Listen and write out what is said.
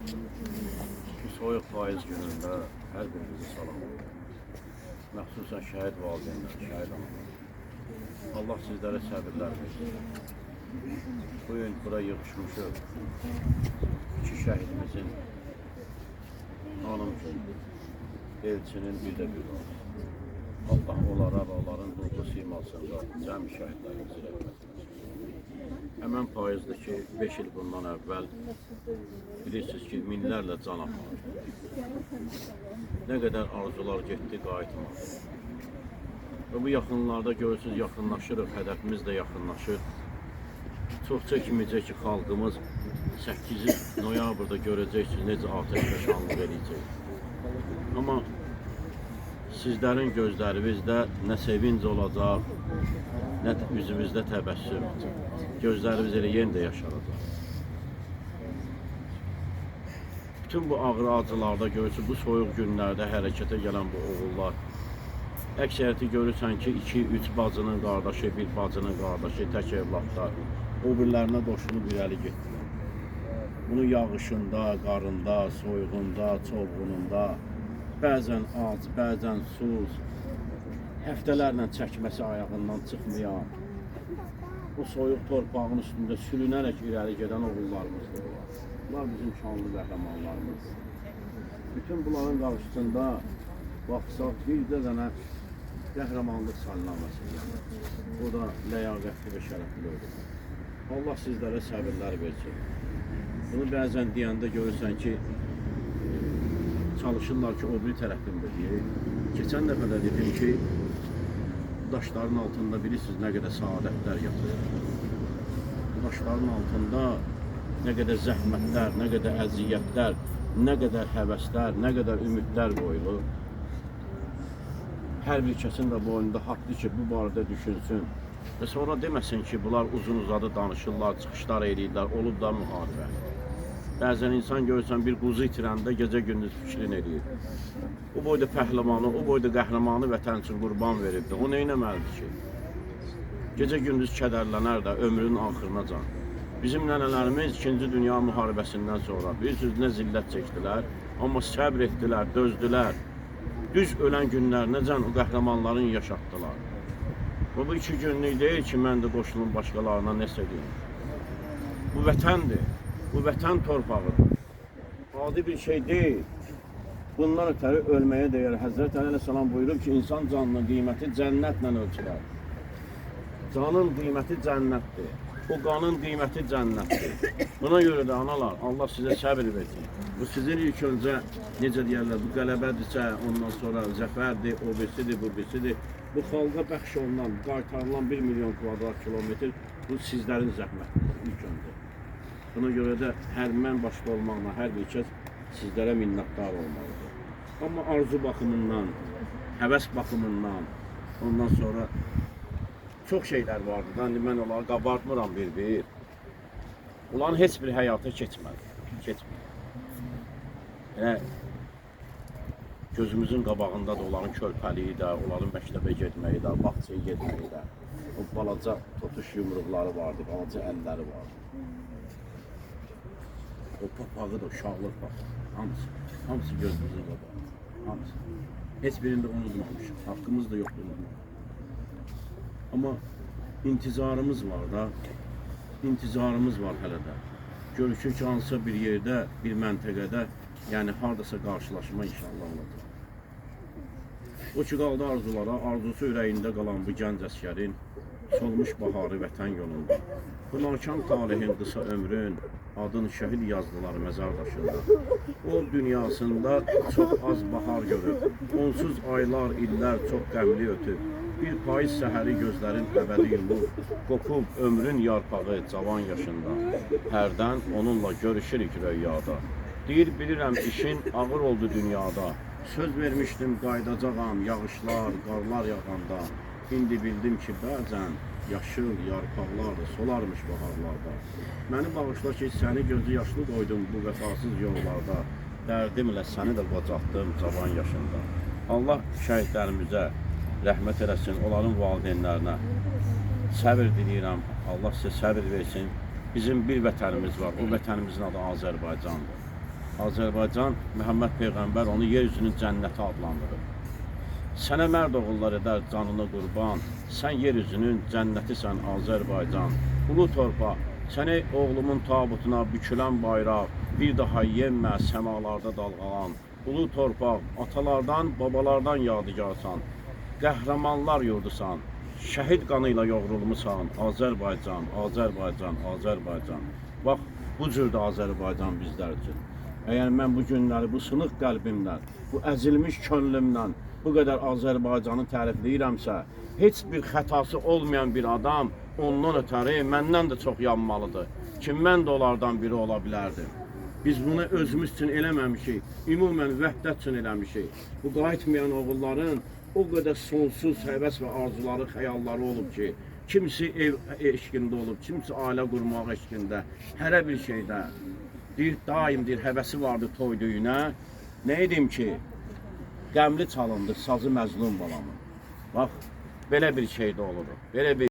Bu soyuq payız günündə hər birinizi salamlayıram. Məxsusən şəhid valideynlər, şəhid analar. Allah sizlərə səbirlər versin. Bugün bura yığışmışıq. İki şəhidimizin hanım üçün, Elçinin bir də bir olsun. Allah onlara və onların nurlu simasında cəmi şəhidlərimizi rəhmət eləsin. Həmən payızdır ki, 5 il bundan əvvəl bilirsiniz ki, minlərlə can apardı. Nə qədər arzular getdi, qayıtmadı. Və bu yaxınlarda görürsünüz, yaxınlaşırıq, hədəfimiz də yaxınlaşır. Çox çəkməyəcək ki, xalqımız 8 noyabrda görəcəksiniz, necə atəşfəşanlıq eləyəcək. Amma sizlərin gözlərinizdə nə sevinc olacaq, nə üzümüzdə təbəssüm. Gözlərimiz elə yenə də yaşaracaq. Bütün bu ağrı acılarda görürsünüz, bu soyuq günlərdə hərəkətə gələn bu oğullar, əksəriyyəti görürsən ki, 2-3 bacının qardaşı, bir bacının qardaşı, tək evladlar, o birilərinə qoşulub irəli getdilər. Bunu yağışında, qarında, soyuğunda, çovğununda, bəzən ac, bəzən sus, həftələrlə çəkməsi ayağından çıxmayan, o soyuq torpağın üstündə sürünərək irəli gedən oğullarımızdır bunlar. Bunlar bizim şanlı qəhrəmanlarımızdır. Bütün bunların qarşısında baxsaq bir də dənə qəhrəmanlıq salnaməsi yəni. O da ləyaqətli və şərəfli olur. Allah sizlərə səbirlər versin. Bunu bəzən deyəndə görürsən ki, çalışırlar ki, o bir tərəfində deyək. Keçən dəfə də dedim ki, daşların altında bilirsiniz nə qədər saadətlər yatır. Bu daşların altında nə qədər zəhmətlər, nə qədər əziyyətlər, nə qədər həvəslər, nə qədər ümidlər qoyulur. Hər bir kəsin də boynunda haqdır ki, bu barədə düşünsün. Və sonra deməsin ki, bunlar uzun uzadı danışırlar, çıxışlar eləyirlər, olub da müharibə. Bəzən insan görürsən bir quzu itirəndə gecə-gündüz fikrin eləyir. O boyda pəhləvanı, o boyda qəhrəmanı vətən üçün qurban veribdi. O nə eləməlidir ki? Gecə-gündüz kədərlənər də ömrünün axırınacan. Bizim nənələrimiz 2-ci Dünya müharibəsindən sonra bilirsiniz nə zillət çəkdilər, amma səbr etdilər, dözdülər. Düz ölən günlərinəcən o qəhrəmanların yaşatdılar. Və bu 2 günlük deyil ki, mən də qoşulum başqalarına nəsə deyim. Bu vətəndir. Bu vətən torpağıdır. Adi bir şey deyil. Bundan ötəri ölməyə dəyər. Həzrət Əli əleyhissalam buyurub ki, insan canının qiyməti cənnətlə ölçülər. Canın qiyməti cənnətdir. O qanın qiyməti cənnətdir. Buna görə də analar, Allah sizə səbir versin. Bu sizin ilk öncə, necə deyərlər, bu qələbədirsə, ondan sonra zəfərdir, o birisidir, bu birisidir. Bu xalqa bəxş olunan, qaytarılan 1 milyon kvadrat kilometr bu sizlərin zəhmətinizdir ilk öncə. Buna görə də hər mən başda olmaqla hər bir kəs sizlərə minnətdar olmalıdır. Amma arzu baxımından, həvəs baxımından, ondan sonra çox şeylər vardı. İndi mən onları qabartmıram bir-bir. Onların heç bir həyata keçmədi. Keçmədi. Elə gözümüzün qabağında da onların körpəliyi də, onların məktəbə getməyi də, bağçaya getməyi də, o balaca totuş yumruqları vardı, balaca əlləri vardı. O papağı da, uşaqlıq papağı, hamısı, hamısı gözümüzün qabağında, hamısı. Heç birini də unutmamışıq, haqqımız da yoxdur unutmaq. Amma intizarımız var da, intizarımız var hələ də. Görükür ki, hansısa bir yerdə, bir məntəqədə, yəni haradasa qarşılaşma inşallah olacaq. O ki qaldı arzulara, arzusu ürəyində qalan bu gənc əskərin solmuş baharı vətən yolunda. Bu nakam talihin qısa ömrün adın şəhid yazdılar məzar daşında. O dünyasında çox az bahar görüb, onsuz aylar, illər çox qəmli ötüb. Bir payız səhəri gözlərin əbədi yumub, qopub ömrün yarpağı cavan yaşında. Hərdən onunla görüşürük röyada. Deyir, bilirəm işin ağır oldu dünyada. Söz vermişdim qayıdacağam yağışlar, qarlar yağanda. İndi bildim ki, bəzən yaşıl yarpaqlar da solarmış baharlarda. Məni bağışla ki, səni gözü yaşlı qoydum bu vəfasız yollarda. Dərdimlə səni də qocaltdım cavan yaşında. Allah şəhidlərimizə rəhmət eləsin, onların valideynlərinə səbir diləyirəm. Allah sizə səbir versin. Bizim bir vətənimiz var. O vətənimizin adı Azərbaycandır. Azərbaycan Məhəmməd Peyğəmbər onu yer üzünün cənnəti adlandırır. Sənə mərd oğullar edər canını qurban. Sən yer üzünün cənnətisən Azərbaycan. Ulu torpaq, səni oğlumun tabutuna bükülən bayraq bir daha yenmə səmalarda dalğalan. Ulu torpaq, atalardan, babalardan yadigarsan. Qəhrəmanlar yurdusan. Şəhid qanı ilə yoğrulmusan. Azərbaycan, Azərbaycan, Azərbaycan. Bax, bu cürdür Azərbaycan bizlər üçün. Əgər mən bu günləri bu sınıq qəlbimlə, bu əzilmiş könlümlə bu qədər Azərbaycanı tərifləyirəmsə, heç bir xətası olmayan bir adam ondan ötəri məndən də çox yanmalıdır. Ki mən də onlardan biri ola bilərdim. Biz bunu özümüz üçün eləməmişik, ümumən vəhdət üçün eləmişik. Bu qayıtmayan oğulların o qədər sonsuz həvəs və arzuları, xəyalları olub ki, kimisi ev eşqində olub, kimisi ailə qurmaq eşqində, hərə bir şeydə. Deyir, daim deyir, həvəsi vardı toy düyünə. Nə edim ki, qəmli çalındı sazı məzlum balamın. Bax, belə bir şey də olur. Belə bir